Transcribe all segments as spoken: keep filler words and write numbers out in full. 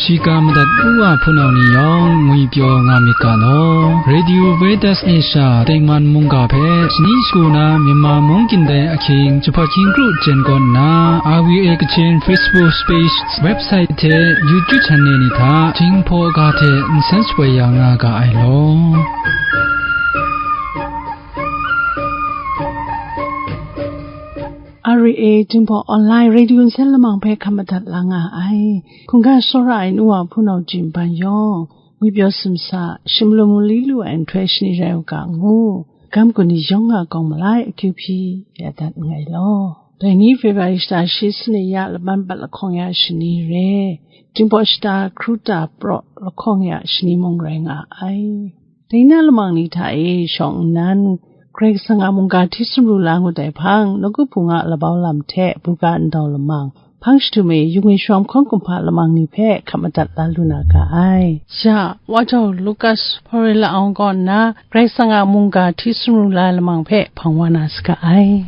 Shiga madat u a hpunau ni yawng ngwi pyaw nga myit ga law. Radio Veritas Asia tengman mungga hpe shani shagu na Myanmar mung kyin dai ahkying jahpa hkying kru jen kawn nna, R V A Kachin Facebook page, website hte YouTube channel ni hta Jinghpaw ga hte nsen shapoi ya nga ga ai law. R V A Jinghpaw online radio nsen lamang hpe hkap madat la nga ai. Hkungga tsawra ai nu wa hpunau jin ban yawng, ngwi pyaw sumsa, shim lu mu li lu ai nhtoi shani rai u ga ngu, gam gun ni yawng a kawng malai akyu hpyi ya dat nngai law. Dai ni February shata shi sanit ya laban bat lahkawng ya shani re, Jinghpaw shata Hkruta praw lahkawng ya shani mung rai nga ai. Dai na lamang ni hta e shawng nnan, Karai Kasang a mungga hti sumru la ngut ai hpang, nawku hpung a labau lam hte buga ndau lamang, hpang jahtum e yung e shawm hkawn kumhpa lamang ni hpe hkap madat la lu na ga ai. Ya, Wa Jau Lukas Hpawri la-awng kaw nna, Karai Kasang a mungga hti sumru la ai lamang hpe hpang wa na saga ai.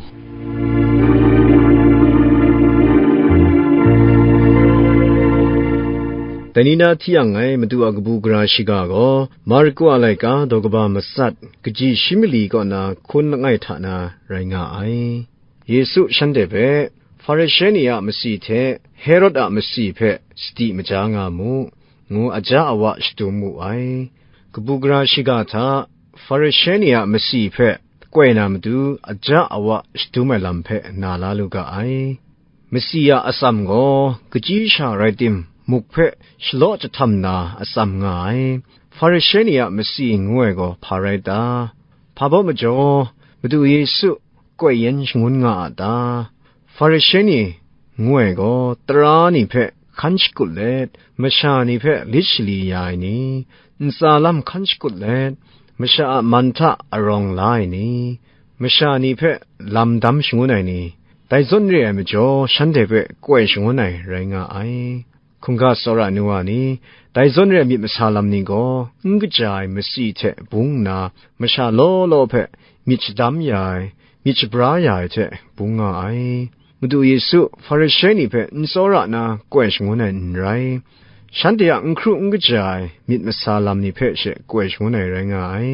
Dai ni na hti yang ngai Madu a kabu gara shiga gaw, Marku a laika daw kaba matsat, kaji shi mali kaw na hkun langai hta na rai nga ai. Yesu shanhte hpe, Hparishe ni a masi hte Herod a masi hpe sadi maja nga mu, ngu aja awa shadum wu ai. Kabu gara shiga hta Hparishe ni a masi hpe koi na matu aja awa shadum ai lam hpe na la lu ga ai. Masi a atsam gaw kaji sha rai tim, muk hpe shalaw jahtam na atsam nga ai. Hparishe ni a masi ngu ai gaw hpa rai ta? Hpa baw majaw, Madu Yesu koi yan shangun nga a ta? Hparishe ni ngu ai gaw, tara ni hpe hkan shakut let, masha ni hpe lit shali ya ai ni, ntsa lam hkan shakut let, masha a man hta arawng la ai ni, masha ni hpe lam dam shangun ai ni, dai zawn re ai majaw, shanhte hpe koi shangun ai rai nga ai. Hkungga tsawra nu wa ni, dai zawn re ai myit masa lam ni gaw, n kaja ai masi hte bung nna, masha law law hpe myit shadam ya ai, myit shabra ya ai hte bung nga ai. Madu Yesu, Hparishe ni hpe n tsawra na koi shangun ai n rai. Shanhte a n hkru n kaja ai myit masa lam ni hpe she koi shangun ai rai nga ai.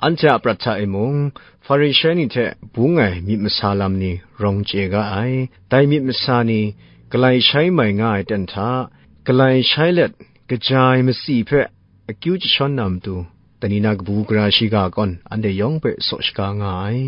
Anhte a prat hta e mung, Hparishe ni hte bung ai myit masa lam ni rawng chye ga ai. Dai myit masa ni galai shai mai nga ai ten hta, galai shai let, kaja ai masi hpe akyu jashawn na matu, dai ni na kabu gara shiga kawn anhte yawng hpe saw shaga nga ai.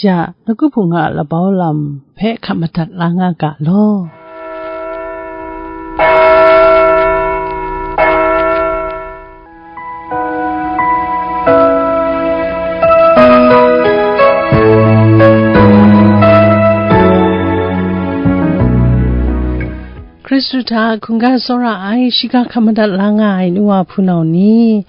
Ya, nawku hpung a labau lam hpe hkap madat la nga ga law. Hkristu hta hkungga tsawra ai, shiga hkap madat la nga ai nu wa hpunau ni,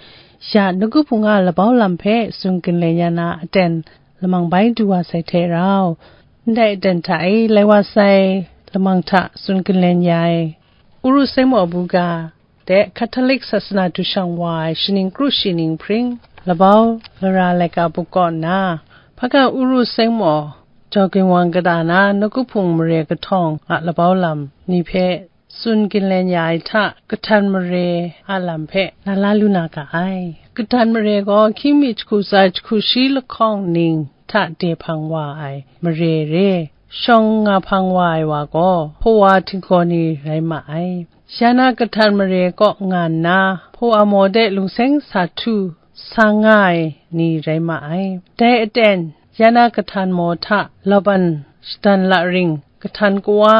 ya, nawku hpung a labau lam hpe tsun ginlen ya na aten lamang bai du wa sai hte rau, ndai aten hta e lai wa sai lamang hta tsun ginlen ya ai, Uru Saimo buga de Catholic sasana du shang wa ai shaning kru shi ning hpring, labau lara laika bup kaw nna, hpaga Uru Saimo, Jau Ginwang kata na nawku hpung mare kahtawng a labau lam ni hpe tsun ginlen ya ai hta, kahtan mare a lam hpe na la lu na ga ai. Kahtan mare gaw hkying mi jahku tsa jahku shi lahkawng ning hta de hpang wa ai mare re, shawng nga hpang wa ai wa gaw hpawa htinggaw ni rai ma ai. Ya na kahtan mare kaw nga nna, hpawa maw de lungseng sa htu sa nga ai ni rai ma ai. Dai aten, ya na kahtan maw hta lauban shadan laring, kahtan kawa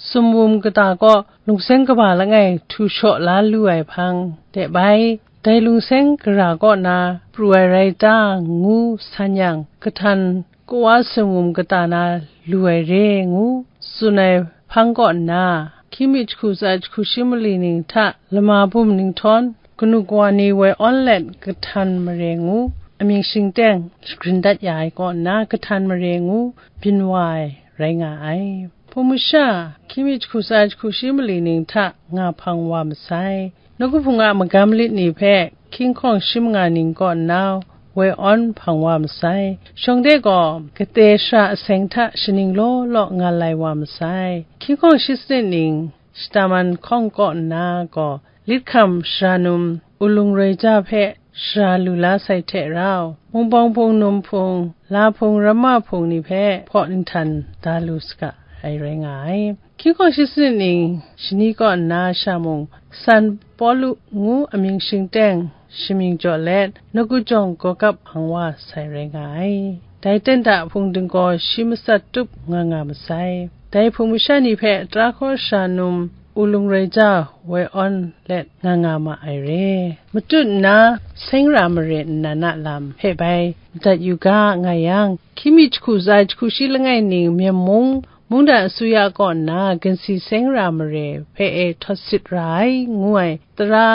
sumwum kata kaw lungseng kaba langai htu shaw la lu ai hpang de bai, dai lungseng gara kaw na pru ai rai ta, ngu san yang, kahtan kawa sumwum kata na lu ai re, ngu tsun ai hpang kaw nna, hkying mi jahku tsa jahku shi mali ning hta lama bum ninghtawn, kanu kawa ni woi awn let kahtan mare ngu amying shingteng shagrin dat ya ai kaw nna, kahtan mare ngu byin wa ai rai nga ai. Hpung masha, hkying mi jahku tsa jahku shi mali ning hta nga hpang wa masai, Nawku Hpung a magam lit ni hpe hkying hkawng shi manga ning kaw nna woi awn hpang wa masai. Shawng de gaw kate shara aseng hta shaning law law nga lai wa masai. Hkying hkawng shi sanit ning shata man hkawng kaw nna gaw, lit hkam shara num, ulung roi ja hpe shara lu la sai hte rau, mung bawng hpung, num hpung, la hpung, ramma hpung ni hpe hpaw ninghtan da lu saga ai rai nga ai. Hkying hkawng shi sanit ning shani kaw nna sha mung, San Pawlu ngu amying shingteng shamying jaw let, nawku jawng gaw kap hpang wa sai rai nga ai. Dai ten hta hpung dinggaw shi matsat tup nga nga masai. Dai hpung masha ni hpe tara hkaw shara num, ulung roi ja woi awn let nga nga ma ai re. Matut nna, seng ra mare nnan a lam hpe bai madat yu ga nga yang, hkying mi jahku tsa jahku shi langai ning Myen mung, mungdan asuya kaw nna ginsi seng ra mare hpe e htawt sit ra ai, ngu ai tara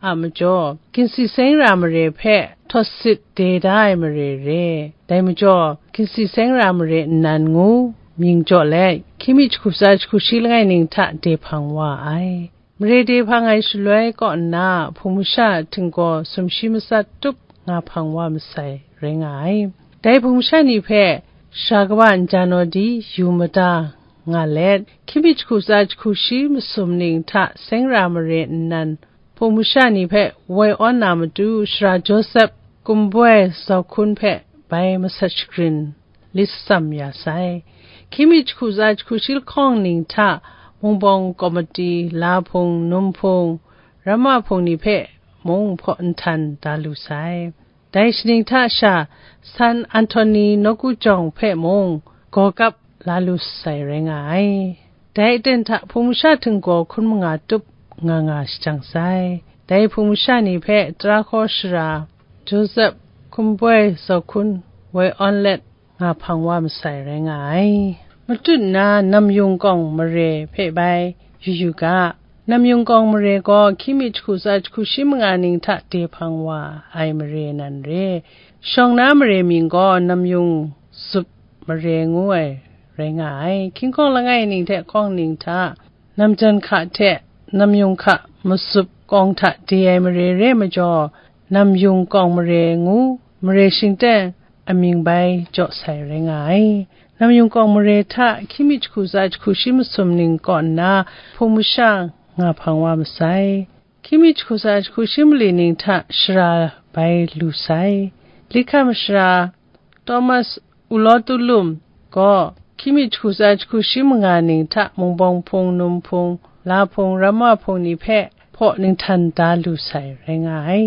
a majaw, ginsi seng ra mare hpe htawt sit de da ai mare re. Dai majaw, ginsi seng ra mare nnan ngu mying jaw let, hkying mi jahku tsa jahku shi langai ning hta de hpang wa ai. Mare de hpang ai shaloi kaw nna, hpung masha htinggaw sumshi matsat tup nga hpang wa masai rai nga ai. Dai hpung masha ni hpe shara kaba nja naw di yu mada nga let, hkying mi jahku tsa jahku shi masum ning hta seng ra mare nnan, hpung masha ni hpe woi awn na matu, shara Josep kumboi zau hkun hpe bai masat shagrin lit shatsam ya sai. Hkying mi jahku tsa jahku shi lahkawng ning hta, mung bawng kawmati, la hpung, num hpung, ramma hpung ni hpe mung hpaw nhtan da lu sai. Dai shaning hta sha, San Antoni nawku jawng hpe mung gaw kap la lu sai rai nga ai. Dai aten hta hpung masha htinggaw hkun manga tup nga nga shajang sai. Dai hpung masha ni hpe tara hkaw shara, Josep, hkumboi zau hkun woi awn let nga hpang wa masai rai nga ai. Matut nna, namyung kawng mare hpe bai yu yu ga. Namyung kawng mare gaw hkying mi jahku tsa jahku shi manga ning hta de hpang wa ai mare nan re. Shawng na mare mying gaw namyung zup mare ngu ai rai nga ai. Hkying hkawng langai ning hte hkawng ning hta, namjan hka hte namyung hka matsup kawng hta de ai mare re majaw, namyung kawng mare ngu mare shingteng amying bai jaw sai rai nga ai. Namyung kawng mare hta hkying mi jahku tsa jahku shi masum ning kaw nna hpung masha nga hpang wa masai. Hkying mi jahku tsa jahku shi mali ning hta shara bai lu sai. Lit hkam shara Thomas Ulawtulum gaw hkying mi jahku tsa jahku shi manga ning hta mungbawng hpung, num hpung, la hpung, ramma hpung ni hpe hpaw ninghtan da lu sai rai nga ai.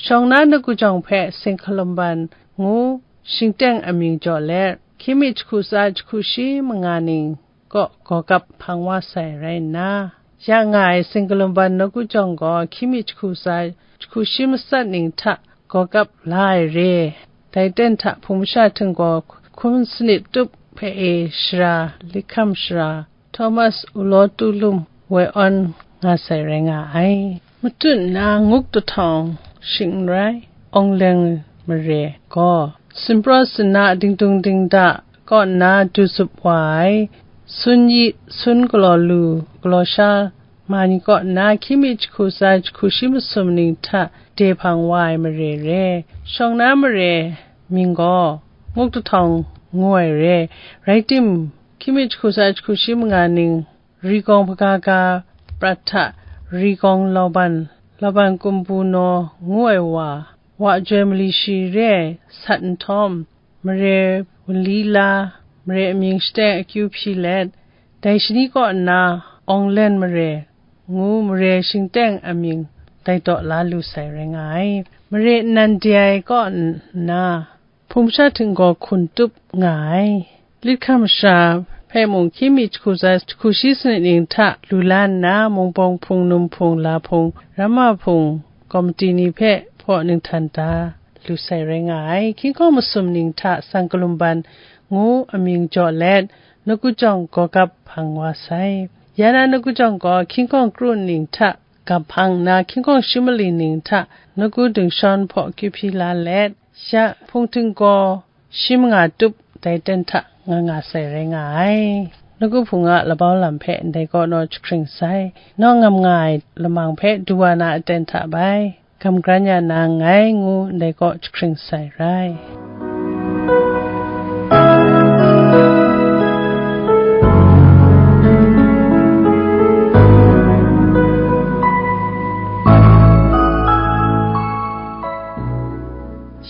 Shawng na nawku jawng hpe Saint Columban ngu shingteng amying jaw let, hkying mi jahku tsa jahku shi manga ning kaw gaw kap hpang wa sai rai nna, ya nga ai Saint Columban nawku jawng gaw hkying mi jahku tsa jahku shi matsat ning hta gaw kap la ai re. Dai ten hta hpung masha htinggaw hkun sanit tup hpe e shara, lit hkam shara, Thomas Ulawtulum woi awn nga sai rai nga ai. Matut nna nguk tahtawng shing n rai, awng leng mare gaw, sinpraw sinna dingdung dingda kaw nna du zup wa ai, sun yi, sun galaw lu, galaw sha, ma ni kaw nna hkying mi jahku tsa jahku shi masum ning hta de hpang wa ai mare re. Shawng na mare mying gaw nguk tahtawng ngu ai re. Rai tim, hkying mi jahku tsa jahku shi manga ning, Rigawng Hpagawga prat hta Rigawng Lauban, Lauban Kumbu naw ngu ai wa, wa joi mali shi re ai sat nhtawm, mare wunli la, mare amying shateng akyu hpyi let, dai shani kaw nna Awnglen mare ngu mare shingteng amying dai daw la lu sai rai nga ai. Mare nnan de ai kaw nna, hpung masha htinggaw hkun tup nga ai. Lit hkam shara hpe mung hkying mi jahku tsa jahku shi sanit ning hta lu la nna, mungbawng hpung, num hpung, la hpung, ramma hpung, kawmati ni hpe hpaw ninghtan da lu sai rai nga ai. Hkying hkawng masum ning hta Saint Columban ngu amying jaw let, nawku jawng gaw kap hpang wa sai. Ya na nawku jawng gaw hkying hkawng kru ning hta gap hpang nna, hkying hkawng shi mali ning hta nawku dingshawn hpaw kyu hpyi la let, ya hpung htinggaw shi manga tup dai ten hta nga nga sai rai nga ai. Nawku Hpung a labau lam hpe ndai kaw naw jahkring sai, naw ngam nga ai lamang hpe du wa na aten hta bai, gam gran ya na nngai, ngu ndai kaw jahkring sai rai.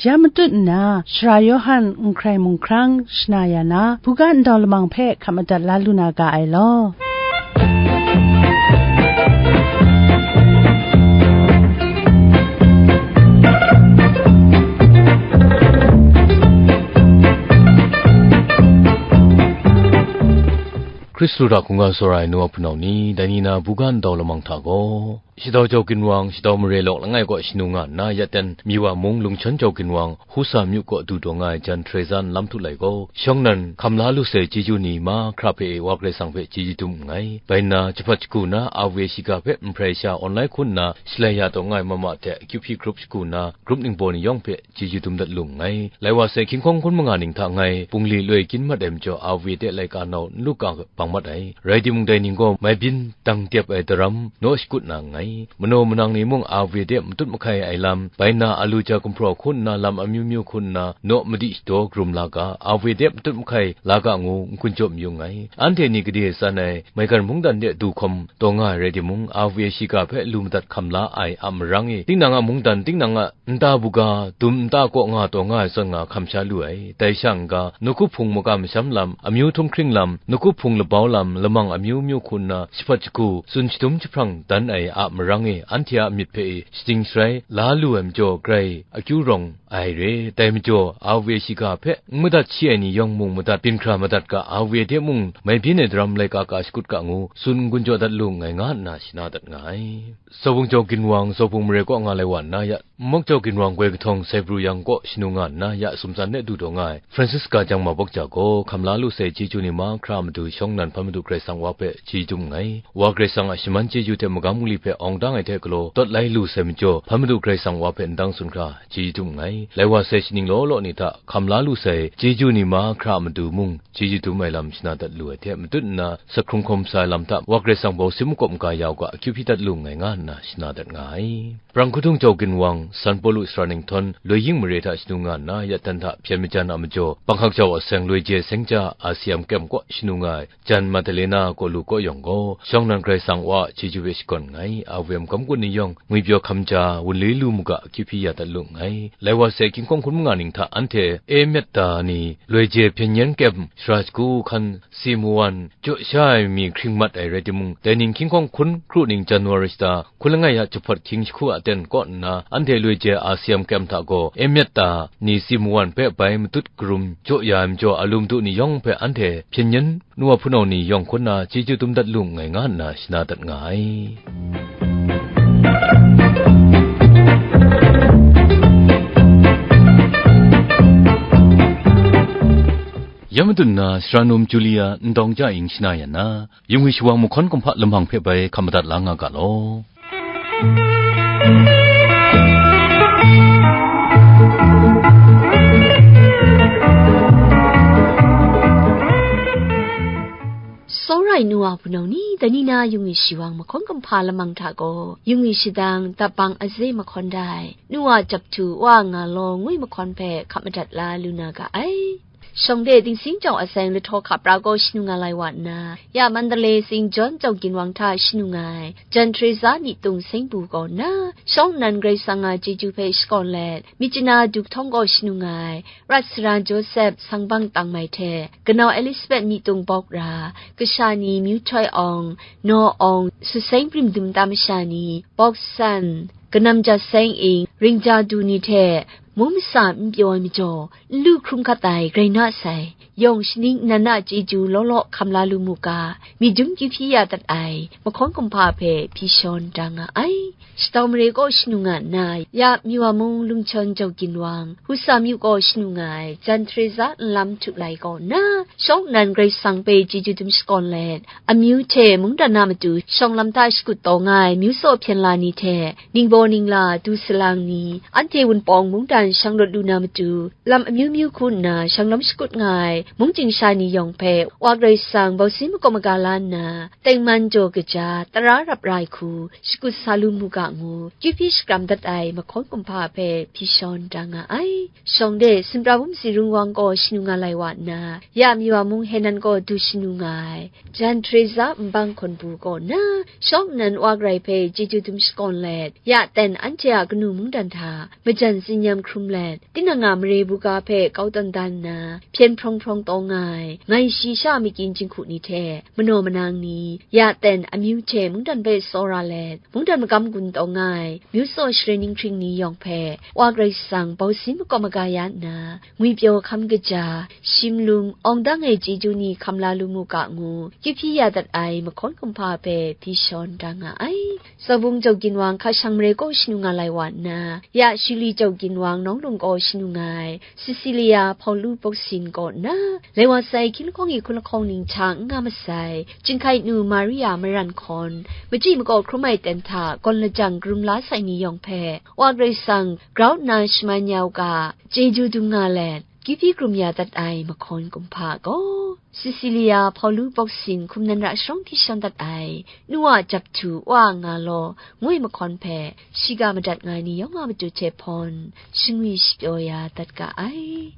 Ya matut nna, Sara Yawhan n hkrai mung hkrang shana ya na, buga ndau lamang hpe hkap madat la lu na ga ai law. Hkristu hta hkungga tsawra ai nu a hpunau ni, dai ni na buga ndau lamang hta gaw, Shadau Jau Ginwang, Shadau Mare Lawk langai kaw shanu nga nna, ya ten Miwa mung Lungchon Jau Ginwang, Husa myu kaw du daw nga ai jan Teresa nlam htu lai gaw, shawng nnan hkam la lu sai chyeju ni mahkra hpe wa Karai Kasang hpe chyeju dum nngai. Bai nna, jahpat shagu na, A V A shiga hpe nhprai sha online hku nna shalai ya taw nga ai mama hte, Q P group shagu na, group ningbaw ni yawng hpe chyeju dum dat lu nngai. Lai wa sai, hkying hkawng hkun manga ning hta ngai, bungli loi kyin mat ai majaw, A V A de laika nau n lu ga bang mat ai. Rai timung, dai ning gaw mai byin dang dep ai daram naw shakut na nngai. Manaw manang ni mung A V A de matut mahkai ai lam, bai na alu ja gumhpraw hku nna lam amyu myu hku nna naw madi shadaw karum la ga, A V A de matut mahkai la ga ngu n-gun jaw mayu nngai. Anhte ni gade tsan ai maigan mungdan de du hkawm taw nga ai rai timung, A V A shiga hpe lu madat hkam la ai a marang e, tinang a mungdan, tinang a nta buga, dum nta kaw nga taw nga ai zawn nga hkam sha lu ai. Dai sha n-ga, Nawku Hpung makam masham lam, amyu htunghkring lam, Nawku Hpung labau lam, lamang amyu myu hku nna, jahpat shagu, tsun shadum jahprang dan ai a marang e, anhte a myit hpe e shatsing sharai la lu ai majaw, grai akyu rawng ai re. Dai majaw, A V A shiga hpe n madat shi ai ni yawng mung madat, byin hkra madat ga, A V A de mung mai byin ai daram laika ka shakut ga ngu, tsun n-gun jaw dat lu nngai, nga nna shana dat nga ai. Zawbung Jau Ginwang, Zawbung Mare kaw nga lai wa nna, ya Nmawk Jau Ginwang goi kahtawng sai pru yang kaw shanu nga nna, ya sumtsan de du taw nga ai Francisca Jangma Bawk Ja gaw, hkam la lu sai chyeju ni mahkra a matu shawng nnan hpan madu Karai Kasang Wa hpe chyeju dum nngai. Wa Karai Kasang a shaman chyeju hte magam guli hpe awng dang ai hte galaw, tawt lai lu sai majaw, hpan madu Karai Kasang Wa hpe ndang tsun hkra chyeju dum nngai. Lai wa sai shaning law law ni hta hkam la lu sai chyeju ni mahkra a matu mung, chyeju dum ai lam shana dat lu ai hte, matut nna, sak hkrung hkawm sa ai lam hta, Wa Karai Kasang bau sim makawp maga ya u ga, akyu hpyi dat lu nngai, nga nna shana dat nga ai. Brang Hkudung Jau Ginwang, San Pawlu Sara Ninghtawn, Loi Ying Mare hta shanu nga nna, ya ten hta hpyen majan a majaw, Panghkak Jau a seng Loi Je Seng Ja a C M Kem kaw shanu nga ai, jan Madalena kaw lu kaw yawng gaw, shawng nnan Karai Kasang Wa a chyeju hpe shakawn nngai, A V M gam gun ni yawng, ngwipyaw hkam ja, wunli lu mu ga, akyu hpyi ya dat lu nngai. Lai wa sai, hkying hkawng hkun manga ning hta anhte e myat da ni, Loi Je Hpyen Yen Kem, Shara Shagu Hkan, Si Mawan, jaw sha ai mi hkring mat ai rai timung, dai ning hkying hkawng hkun kru ning January shata, hkun langai a jahpawt hkying jahku a ten kaw nna, anhte Loi Je a C M Kem hta gaw, e myat da ni Si Mawan hpe bai matut karum jaw ya ai majaw, a lu madu ni yawng hpe anhte hpyen yen nu wa hpunau ni yawng hkun na chyeju dum dat lu nngai, nga nna shana dat nga ai. Ya madun na, Sara Num Julia, Ndawng Ja Ing shana yan na, yung ai shawang mahkawn kumhpa lamang hpe bai hkam madat la nga ga law. Tsawra ai nu wa hpunau ni, dai ni na yung ai shawang mahkawn kumhpa lamang hta gaw, yung ai shadang, dapbang aze mahkawn dai, nu wa jap htu, wa nga law, ngwi mahkawn hpe hkap madat la lu na ga ai. Shawng de Dingsing Jau a seng Lahtaw Hka Pra gaw shanu nga lai wa nna, ya Mandalay Saint John Jau Ginwang hta shanu nga ai, Jan Teresa Nitung Seng Bu kaw nna, shawng nnan Karai Kasang a chyeju hpe shakawn let, Myitkyina Du Kahtawng gaw shanu nga ai, Rat Sara Joseph Sangbang Tang Mai hte, Kanau Elizabeth Nitung Bawk Ra, kasha ni Myu Htoi Awng, Naw Awng, Suseng Brim Dum Ta masha ni, Bawk San, Kanam Ja Seng Ing, Ring Ja Du ni hte, mung masa n pyaw ai majaw, n lu hkrum hkat ai, grai na sai, yawng shaning nan a chyeju law law hkam la lu mu ga, myit dum kyu hpyi ya dat ai, mahkawn kumhpa hpe hpyi shawn da nga ai. Shatau mare kaw shanu nga nna, ya Myu wa mung Lungchon Jau Ginwang, Husa myu kaw shanu nga ai, Jan Teresa nlam htu lai kaw nna, shawng nnan Karai Kasang hpe chyeju dum shakawn let, amyu hte mungdan a matu shawng lam hta shakut taw nga ai myu tsaw hpyen la ni hte, ningbaw ningla du salang ni, anhte Wunpawng mungdan shang rawt lu na matu, lam amyu myu hku nna shanglawm shakut nga ai mungchying sha ni yawng hpe, Wa Karai Kasang bausi makawp maga la nna, tengman jaw kaja, tara rap rai hku, shakut sa lu mu ga ngu, kyu hpyi shakram dat ai mahkawn kumhpa hpe hpyi shawn da nga ai. Shawng de, Sumprabum Zirung Wang gaw shanu nga lai wa nna, ya Miwa mung Henan gaw du shanu nga ai. Jan Teresa nbang hkawn bu kaw nna, shawng nnan Wa Karai hpe chyeju dum shakawn let, ya ten anhte a kanu mungdan hta majan tsinyam hkrum let, tinang a mare buga hpe kau tawn dan nna, hpyen hprawng hprawng taw nga ai, ngai shi sha makyin jinghku ni hte, manaw manang ni, ya ten amyu hte mungdan hpe tsawra let, mungdan magam gun taw nga ai, myu tsaw share ninghkring ni yawng hpe, Wa Karai Kasang bausi makawp maga ya nna, ngwipyaw hkam kaja, shim lum, awng dang ai chyeju ni hkam la lu mu ga ngu, kyu hpyi ya dat ai mahkawn kumhpa hpe hpyi shawn da nga ai. Sawbung Jau Ginwang hka shang mare kaw shanu nga lai wa nna, ya Shuli Jau Ginwang nawng lung kaw shanu nga ai, Cecilia Hpaulu Boksin kaw nna, lai wa sai hkying lahkawng e hkun lahkawng ning hta n nga masai, Chyinghkai nu Maria Maran hkawn, machyi makaw hkrum ai ten hta gawn lajang karum la sai ni yawng hpe, Wa Karai Kasang grau nna shaman ya u ga, chyeju dum nga let, kyu hpyi krum ya dat ai mahkawn kumhpa gaw, Cecilia Hpaulu Boksin hkum nan ra sharawng hpyi shawn dat ai, nu a jap htu wa nga law, ngu ai mahkawn hpe, shiga madat nga ai ni yawng a matu hte hpawn, shingwi shapyaw ya dat ga ai.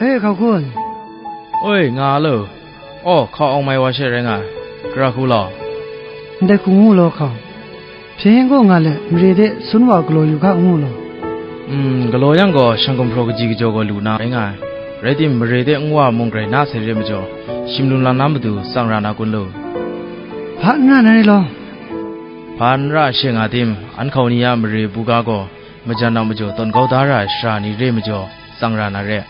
E, hkau kun. Oi, nga lo. Aw, hkau awng mai wa she rai nga ai. Gara hku law. Ndai hku ngu law hkau. Hpyen yen gaw nga let, mare de sun wa galaw yu ga ngu law. Mm, galaw yang gaw, shang gumhpraw kaji kajaw gaw lu na rai nga ai. Rai tim, mare de nwa mung grai na sai re majaw, shim lum lang na matu tsang ra na kun lu? Hpa n ra na re law. Hpa n ra she nga tim, an hkau ni a mare buga gaw, majan a majaw tawn kau da ra ai shara ni re majaw, tsang ra na re.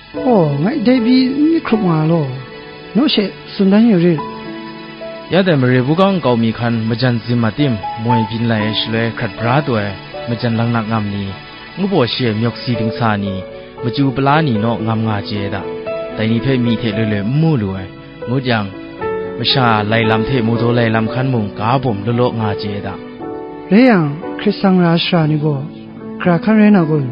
Aw, ngai dai pyi n myit hkrup nga law, naw she tsun dan yu rit. Ya dai mare buga nkau mi hkan majan zim a tim moi byin lai ai shaloi hkrat bra taw ai majan langnak ngam ni, ngu baw shi ai myawk si dingsa ni, machyu pala ni naw ngam nga chye ai da. Dai ni hpe myi hte loi loi n mu lu ai, ngut yang, masha lai lam hte mawdaw lai lam hkan mung ga bawm law law nga chye ai da. Rai yang, hkrit tsang ra ai shara ni gaw, gara hkan rai na kun?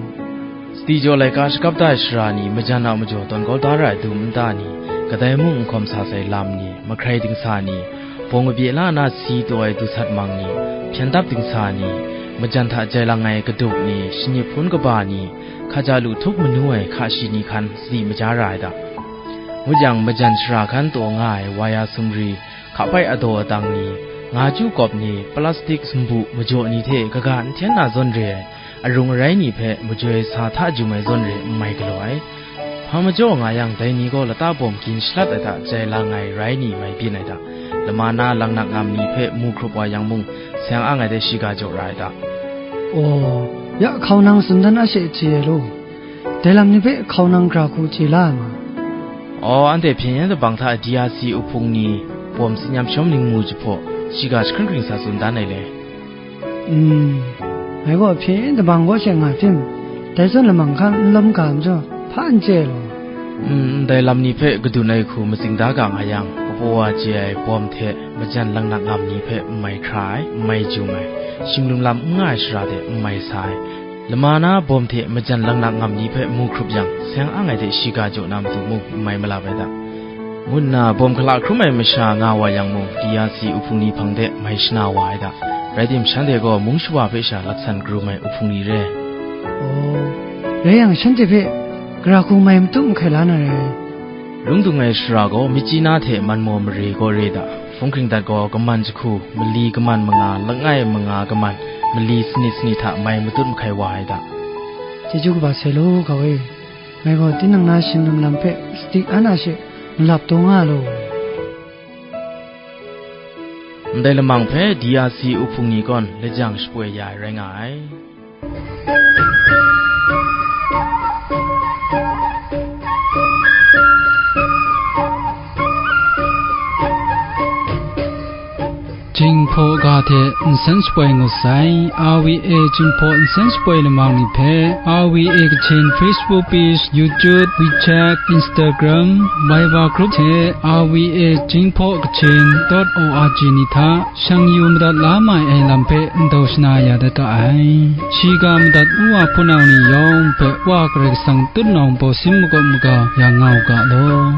Sadi jaw laika shakap da ai shara ni, majan a majaw tawn kau da ra ai dum nta ni, kadai mung n hkawm sa sai lam ni, mahkrai dingsa ni, bawng kabye la na si taw ai dusat mang ni, hpyen dap dingsa ni, majan hta jai lang ai kaduk ni, shanip hpun kaba ni, hkaja lu htup manu ai hka shi ni hkan sadi maja ra ai da. Ngut yang, majan shara hkan taw nga ai waya sumri, hkapai adaw adang ni, nga chyu kawp ni, plastik sumbu majaw ni hte kaga n hten na zawn re ai, arung arai ni hpe majoi sa hta jum ai zawn re n mai galaw ai. Hpa majaw nga yang, dai ni gaw lata bawm gin shalat ai hta jai lang ai rai ni mai byin ai hta, lama na langnak ngam ni hpe mu hkrup wa yang mung, seng ang ai de shiga jaw ra ai hta. Aw, ya hkau nang tsun dan a she chye ai law. Dai lam ni hpe hkau nang gara hku chye la ai ma? Aw, anhte hpyen yen dabang hta D R C uhpung ni bawm tsin yam shawm ningmu jahpaw, shiga jahkring kring sa tsun dan ai le. Mm, ngai gaw hpyen yen dabang kaw she nga tim, dai zawn lamang hkan n lawm ga majaw, hpa n chye ai law. Mm, ndai lam ni hpe kadun ai hku matsing da ga nga yang, kapaw wa chye ai bawm hte majan langnak ngam ni hpe n mai hkra ai, n mai jum ai, shim lum lam n nga ai shara de n mai sa ai, lama na bawm hte majan langnak ngam ni hpe mu hkrup yang, seng ang ai de shiga jaw na matu mung n mai malap ai da, ngu nna bawm hkala hkrum ai masha nga wa yang mung, D R C uhpung ni hpang de mai shana wa ai da. Rai tim, shanhte gaw mung shawa hpe sha laksan karum ai uhpung ni re. Aw, rai yang, shanhte hpe gara hku mai matut mahkai la na re. Lungdung ai shara gaw, myitkyina hte manmaw mare gaw re da. Hpung hkring dat gaw, kaman jahku, mali kaman manga, langai manga kaman, mali sanit sanit hta mai matut mahkai wa ai da. Chyeju kaba sai law, hkau e. Ngai gaw tinang na shim lum lam hpe sadi an a she malap taw nga law. Ndai lamang hpe D R C uhpung ni gawn lajang shapoi ya ai rai nga ai. Jinghpaw ga hte nsen shapoi ngut sai, R V A Jinghpaw nsen shapoi lamang ni hpe, R V A Kachin Facebook page, YouTube, WeChat, Instagram, Viber group hte R V A Jinghpaw Kachin dot O R G ni hta shang yu madat la mai ai lam hpe ndau shana ya dat ga ai. Shiga madat u wa hpunau ni yawng hpe Wa Karai Kasang tutnawng baw sin makawp maga ya nga u ga law.